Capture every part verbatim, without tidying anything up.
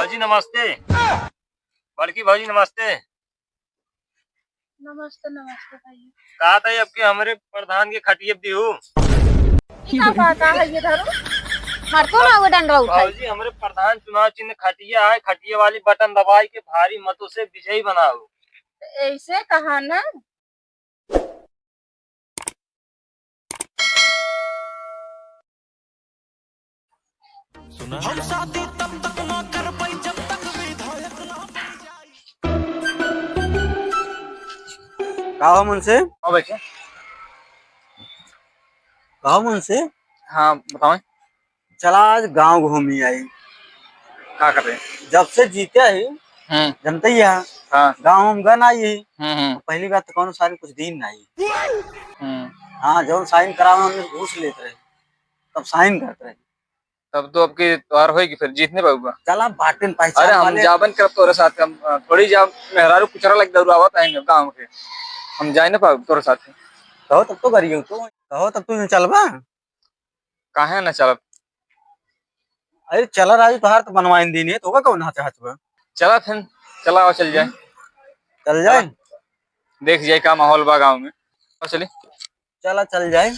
भौजी नमस्ते। बड़की भौजी नमस्ते। नमस्ते, नमस्ते भैया। कहा था अब के हमरे प्रधान के खटिया दिहू? ई का बात है ये धरू? मार तो ना वो डंडा उठाई। भौजी, हमरे प्रधान चुनाव चिन्ह खटिया है, खटिया वाली बटन दबाई के भारी मतों से विजयी बनाओ। तो ऐसे कहा ना। सुना? हम शादी तब तक ना कर पाई जब तक विधायक ना बन जाई। का हो मुंशी? हाँ बेटा। का हो मुंशी? हाँ, बताओ। चला आज गांव घूमी आई। का कर रहे हैं? जब से जीते ही, हम्म। जनते ही है। हाँ। गांव हम गन आई ही। हम्म, हम्म। पहली बात तो कौनो साइन कुछ दिन नहीं। हम्म। हाँ, जौन साइन करावे, हम घूस लेत रहे, तब साइन करत रहे। तब तो अब की तोहार होई कि फिर जीतने पाऊंगा। चला बाटिन पहचान अरे हम वाले। जाबन करब तोरे साथ, हम, अ, थोड़ी जा मेहरारू कुचरा लग दौड़ावत है गांव के, हम जाए ना पाऊँ तोरे साथ। कहो तब तो करियो तो, कहो तब तू चलबा। काहे ना चलब? अरे चला राजू, तोहार तो बनवाइन दीन है, तोका कौन हाथ हाथ बा? चला फिर, चला आओ चल जाए। चल जाए? चला। देख जाए का माहौल बा गाँव में। आओ चली। चला चल जाए।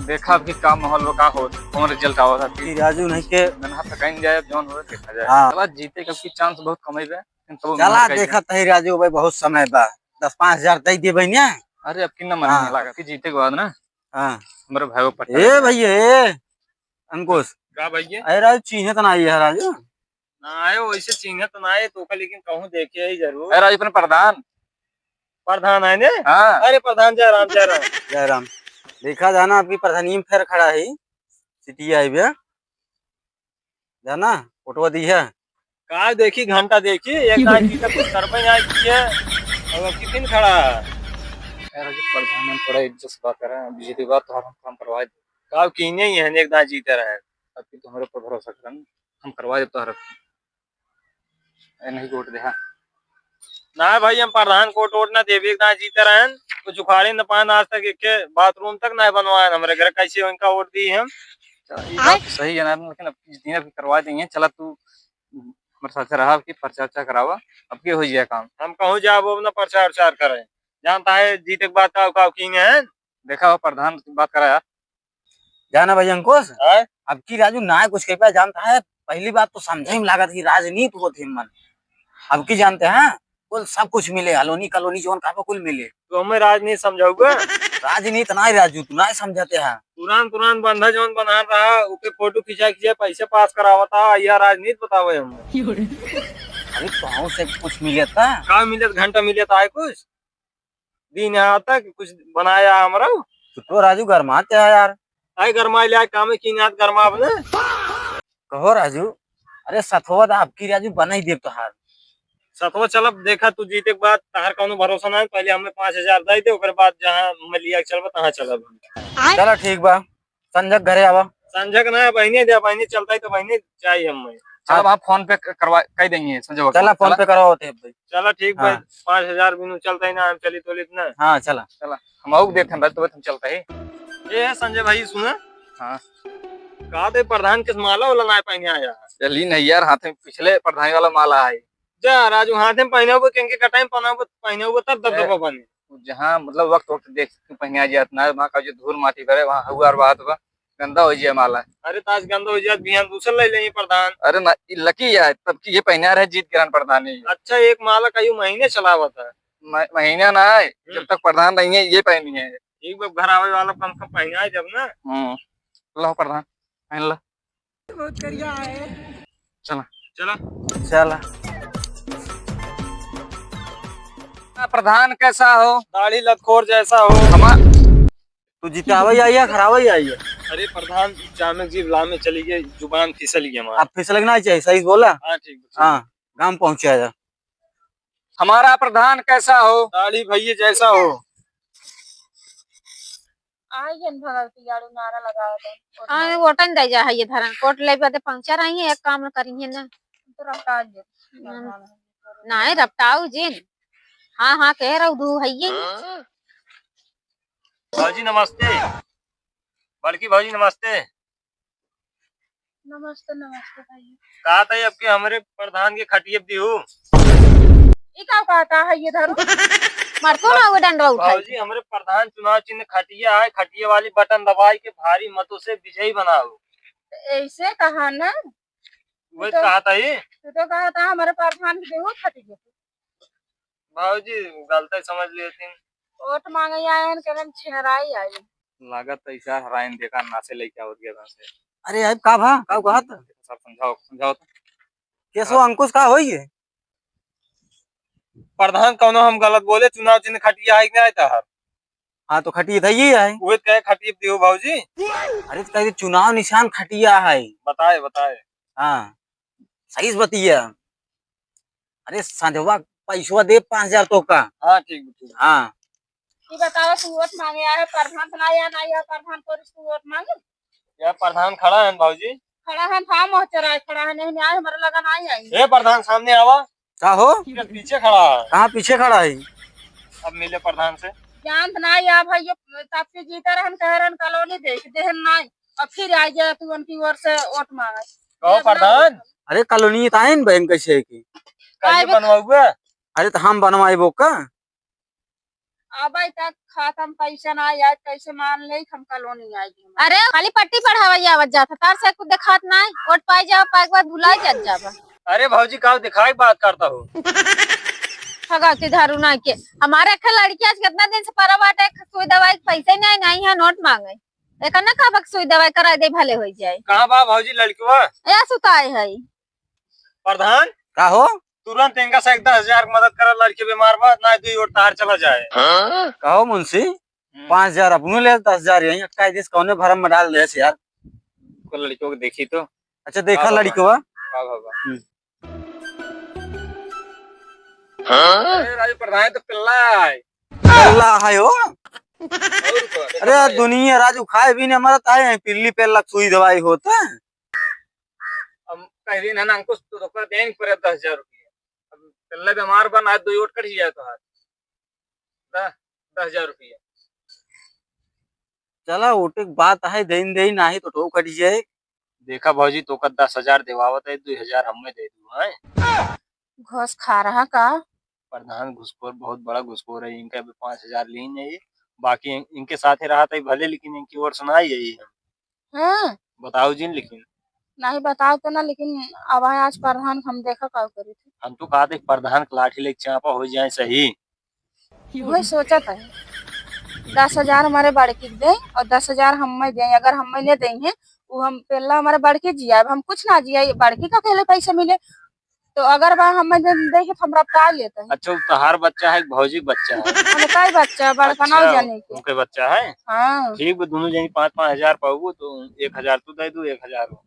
देखा अभी का माहौल बा, का हो, कौन रिजल्ट आवा था कि राजू नहीं के। नन्हा तो कहीं जाए, जौन हो देखा जाए। हाँ। चला जीते के अबकी चांस बहुत कम है बे, लेकिन तब चला मेहनत कइल देखा जाए। तही राजू भाई बहुत समय बा, दस पाँच हजार दे दे बहनिया। अरे अब कितना महीने हाँ। लगा कि जीते के बाद ना। हाँ। हमरे भाई को पट्टा ए दे। भैया, ए, अंकुश। का भैया? अरे राजू, चीन्हे तो ना आई है राजू। ना आए, वैसे चीन्हे तो ना आए, तो का लेकिन कहूँ देखे ही जरूर। अरे राजू, अपने प्रधान। प्रधान है ने? हाँ। अरे प्रधान, जय राम, जय राम। जय राम। देखा जाना, अबकी प्रधानी में फेर खड़ा है, सिटी आई भैया। जाना, फोटो दी है। का देखी, घंटा देखी, एक आदमी का कुछ कर पे नहीं किया, और अब कितने खड़ा है। यार, अभी प्रधान में थोड़ा इज्जत से बात करें, बिजली बात तो हम काम करवा दे। का कीने ही है, एक दांत जीते रहे। अब तो हमारे ऊपर भरोसा करन, हम करवा दे तोहरा। ए, नहीं वोट दे, हाँ। ना भाई, हम प्रधान को वोट ना देबे, एक दांत जीते रहन, कुछ उखाड़े न पान आज तक, एक के बाथरूम तक ना बनवाए हमरे घर, कैसे उनका वोट दी हम? चला, ये बात तो सही है ना, लेकिन अब इस दिन अभी करवा देंगे। चला तू हमारे साथ रहा, अबकी प्रचार उचार करावा, अबकी हो जाए काम। हम कहूँ जाब, वो अपना प्रचार उचार करें, जानता है जीते के बाद का, का किंग है। देखा हो प्रधान, बात करा यार। जाना भाई अंकुश, आय? अबकी राजू ना कुछ कह पाए, जानता है, पहली बात तो समझे में लागत कि राजनीति होत है मन। अबकी जानते हैं, कुल सब कुछ मिले, अलोनी कॉलोनी जौन कहा कुल मिले। तो हमें राजनीति समझाऊगा? राजनीति ना राजू, तू ना समझते हैं। पुरान पुरान बंधा जौन बना रहा, ओके फोटो खिंचा खिंचा पैसे पास करावता, यह राजनीति बतावे हमें। अरे तो से कुछ मिले था? का मिले? घंटा मिले था, आए कुछ? दिन यहाँ तक कुछ बनाया हमरा। तू तो राजू गरमाते है यार। आए गरमा ले, आए कामे की नात गरमा अपने। कहो राजू, अरे सतवा दा अबकी राजू बनाई देब तोहार। सतवा चलब, देखा तू जीते के बाद तहार कौनो भरोसा ना है, पहले हमें पाँच हजार दे दे, ओकर बाद जहाँ हमें लिया के चलबा तहाँ चलब। चला ठीक बा, संझक घरे आवा। संझक ना है, बहिने दे, बहिने चलता है तो बहिने चाहिए हमें। चल, हाँ। आप फोन पे क-, करवा, कह देंगे संजय बाबू। चला, फोन चला। पे करवाओ थे भाई। चला, ठीक हाँ। भाई, पाँच हजार बिनु चलता ही ना, हम चली तो इतना। हाँ, चला। चला, हम आउक देते हैं, बस तो हम चलता है। ए, संजय भाई, सुना? हाँ। कहा थे प्रधान किस माला वाला ना पहने आया? चली नहीं यार, हाथ में पिछले प्रधान वाला माला है। जा, राजू, हाथ में पहने हुए, किनके कटाई में पहना हुआ, पहने हुए, तब दबदबा ए, बने। जहाँ, मतलब, वक्त, वक्त देख के पहने आ जात ना, वहाँ का जो धूल माटी भरे, वहाँ हवा और बात बा। गंदा हो जाए माला। अरे ताज गंदा हो जाए, बिहान दूसर ले लेंगे प्रधान। अरे ना, ई लकी है, तब की ये पहना रहे जीत गिरान प्रधान ही। अच्छा, एक माला कई महीने चलावत है। म-, महीना ना है, हम्म। जब तक प्रधान नहीं है, ये पहनी है। एक बार घर आवे वाला कम से कम पहनाए जब ना। हम्म, लो प्रधान, पहन लो। बहुत करिया है। चला। चला। चला। प्रधान कैसा हो? दाढ़ी लतखोर जैसा हो। हमा-, तू जितावे आई है, खराबे आई है? अरे प्रधान, अचानक जी लामे चली गई, जुबान फिसल गई हमारी। अब फिसलना चाहिए, सही से बोला। हाँ, ठीक, ठीक। हाँ, गाँव पहुँचे आया। हमारा प्रधान कैसा हो? दाढ़ी भैया जैसा हो। आई जन भगवती गाड़ू नारा लगावत है। आए वोटन दे जा है ये धरन। कोट ले बदे पहुंचा रही है, एक काम करी है ना। तो रपटा जे। हम्म। नहीं, रपटाऊ जिन। हाँ, हाँ, कह रहू दू है ये। भौजी नमस्ते। बड़की भौजी नमस्ते। नमस्ते, नमस्ते भैया। कहा था अब कि हमरे प्रधान के खटिया दिहू। ई का कहता है ये धरू? मरतो ना वो डंडा उठाई। भौजी, हमरे प्रधान चुनाव चिन्ह खटिया है, खटिया वाली बटन दबाई के भारी मतों से विजयी बनाओ। ऐसे कहा ना। वही तो कहा था ये। तू तो कहा था हमारे प्रधान के देहू खटिया। भौजी, गलती समझ लिए थी। वोट मांगे आए हैं, कहन छिनराई आई। लागत तो इशार हराइन देखा नाचे लेके आवत गया से। अरे, अब का भा? का कहत? सर, समझाओ, समझाओ तो। केसो हाँ। अंकुश, का होई है? प्रधान, कौनो हम गलत बोले? चुनाव चिन्ह खटिया है कि नहीं तहार? हाँ, तो खटिया तो ये है। उहे कहे खटिया दियो भौजी। अरे, तो कहे चुनाव निशान खटिया है। बताए, बताए। हाँ, सही से बतिया। अरे, संझवा पैसवा दे पाँच हजार तो का। हाँ, ठीक बा, ठीक बा। हाँ। ई बताओ, तू वोट मांगे आए, प्रधान तो ना आया, ना आया, प्रधान को तू वोट मांगे? यार, प्रधान खड़ा है भौजी। खड़ा है, था मोहचरा है, खड़ा है, नहीं, नहीं आए, हमारे लगा ना आई, आई। ए प्रधान, सामने आवा। का हो? ये पीछे खड़ा है। कहाँ पीछे खड़ा है? अब मिले प्रधान से। जानत ना आया भाई, ये तब से जीते रहन, कह रहन कॉलोनी दे, देहन ना, और फिर आ गया तू उनकी ओर से वोट मांगे। कहो प्रधान। अरे कॉलोनी तो आइन बहन कैसे है कि? कहिए काहे बे- बनवाउबे? अरे तो हम बनवाइबो का? अबे तक खाता में पैसा ना आया, कैसे मान ले हम कॉलोनी आएगी? अरे खाली पट्टी पढ़ावे आवत जात है, तार से कुछ देखात ना है। वोट पाई जाओ, पाए के बाद भुलाई जात जाबा। अरे भौजी, का दिखाई बात करता हो? भगवती धारू ना के। हमारे एक लड़की आज कितना दिन से पड़ा बाटे, सुई दवाई के पैसे नहीं, नहीं है, नोट मांगे। एक ना कहबक सुई दवाई करा दे, भले हो जाए। कहाँ बा भौजी लड़कवा? या सुताए है। प्रधान? का हो? तुरंत इनका से एक दस हजार की मदद करा, लड़की बीमार बा, ना दुई वोट तार चला जाए। हाँ? का हो मुंशी? हम्म। पाँच हजार अपनों ले, दस हजार यहीं अटकाई दिस, कौने भरम में डाल देस यार? को लड़कियों को देखी तो। अच्छा, देखा का बाबा? लड़कवा? का बाबा? हम्म। हाँ? अरे राजू प्रधान तो पिल्ला है। पिल्ला है हो? और को? अरे यार, दुनिया राजू खाए भी नहीं, हमारा ताए हैं, पिल्ली पिल्ला सुई दवाई होता है। हम कह दिन है ना अंकुश, तो ओकर देन पड़े दस हजार रुपया। अब पहले बीमार बा, ना दुई वोट कट जाए तो हाथ। दस, दस हजार रुपया। चला, वोटे के बात है, देन दे, नाही तो ठोक कट जाए। देखा भौजी, तोका दस हजार देवावत है, दुई हजार हमें दे दू, हैं? घूस खा रहा का? प्रधान घुसखोर, बहुत बड़ा घुसखोर है, इनका भी पाँच हजार लीन है, बाकी इन-, इनके साथे रहा था भले, लेकिन इनकी ओर सुनाई है। हाँ। बताओ जिन लेकिन। नहीं बताओ तो ना, लेकिन अब आए आज प्रधान के हम देखा का करी थी। हम तो कहा थे प्रधान के लाठी लेके चापा हो जाए सही। वही सोचत है, दस हजार हमारे बड़की के दे और दस हजार हमें दे, अगर हमें नहीं दे हैं, वो हम पहला हमारे बड़की जिया, अब हम कुछ ना जिया, ये बड़की का अकेले पैसे मिले, तो अगर बा हमें दे, दे के तो हमरा पटा लेते हैं। अच्छा, वो तहार बच्चा है कि भौजी के बच्चा है? उनका ही बच्चा, बड़का ना अच्छा, जाने के। उनके बच्चा है? हाँ। ठीक बा, दोनों जनी पाँच पाँच हजार पाऊबो, तो एक हजार तू दे दू, एक हजार हो।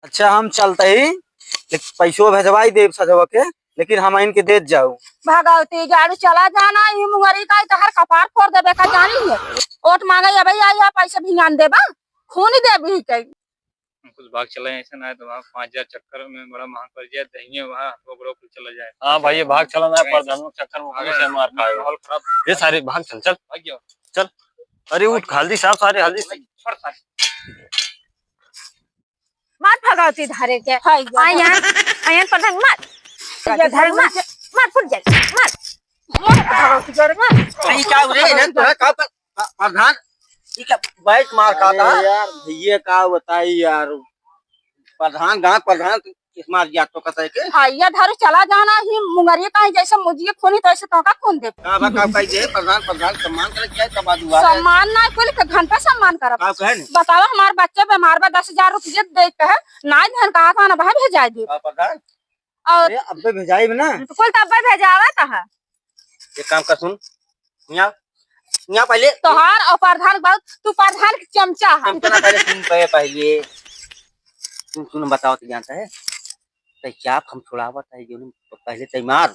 अच्छा, हम चलते ही, लेकिन पैसो भेजवाई देब सजवा के, लेकिन हम इनके देत जाऊ। भगवती झाड़ू चला जाना, ई मुंगरी का तहर कपार फोड़ देबे का जानी है। वोट मांगे अबे आई, आई पैसा भिंगान देबा, खून देबी कई। कुछ भाग चला, ऐसे ना है तो वहाँ पाँच हजार चक्कर में बड़ा महंग पड़ जाए, दहिए वहाँ रोक रोक के चला जाए। हाँ भाई, ये भाग चला ना, प्रधान लोग चक्कर में अरे, से मार खाएगा। माहौल खराब। ये सारे भाग चल, चल। भाग गया। चल। अरे उठ, हल्दी साहब, सारे हल्दी। छोड़ सारे। मार भगवती धारे के। हाय, या आयन, आयन प्रधान मार। ये धर मार, मार फुट जाए, मार। मार भगवती धारे मार। ई का रे, इन्हें तोरा का प-, प-, प्रधान, ई का बैठ मार खाता अरे है? यार, भैया का बताई यार, प्रधान, गाँव प्रधान किस मार गया तो कहता है के? हाँ, ये धर चला जाना ही मुंगरिया का है, जैसे मुझे खूनी तो ऐसे तोका खून दे। का बा, का कही दे, प्रधान, प्रधान सम्मान करे क्या है, तब आज हुआ है। सम्मान ना कोई के घंटा सम्मान करब। का कहे न? बतावा, हमार बच्चे बीमार बा, दस हजार रुपये दे के है, ना धन कहा था ना भाई भेजाई दे। का प्रधान? और अरे, अब्बे भेजाई ना। तो कुल तो अब्बे भेजावा था। एक काम कर सुन, यहाँ, यहाँ पहले तोहार और प्रधान बहुत, तू प्रधान के चमचा है। चमचा ना, पहले सुन, पहले, पहले सुन, सुन, बताओ तो जानता है, तो क्या हम छुड़ावत है जो पहले तैमार,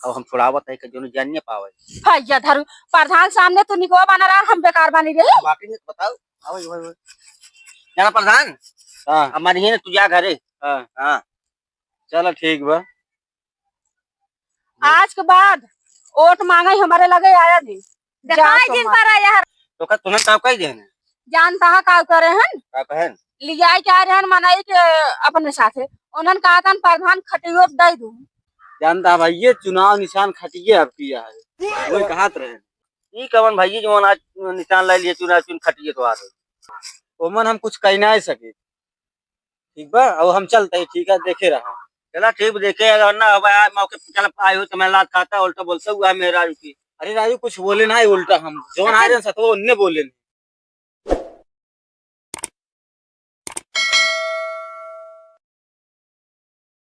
अब हम छुड़ावत है कि जो जानिए पावे। भैया धरू, प्रधान सामने तू निकवा बना रहा, हम बेकार बनी रहे। बाकी नहीं बताओ, आओ, आओ, आओ। जाना प्रधान, हाँ। हमारी है ना, तू जा घरे। हाँ। हाँ। चलो ठीक बा। आज के बाद वोट मांगे हमारे लगे आया नहीं। दिखाई जाओ दिन सम्मान। पर आया है। तो का तुम्हें काम कही देने? जानता है का करे हन? का कहेन? लियाई के आ रहन मनई के अपने साथे, उन्हन कहतन प्रधान खटियो दे दू। जानता भाई, ये चुनाव निशान खटिए अब किया है, वही कहत रहे। ई कवन भाई, ये जवन आज निशान ले लिए, चुनाव चुन खटिए तो आ रहे। ओमन हम कुछ कह नहीं सके। ठीक बा, अब हम चलते हैं, ठीक है, देखे रहा। चला ठीक, देखे, अगर ना अब आए मौके पे, चल आए हो तो मैं लात खाता, उल्टा बोलता हुआ मेरा रुकी। अरे राजू, कुछ बोले ना, उल्टा हम जौन आ रहे हैं सतवा उनने बोले नहीं।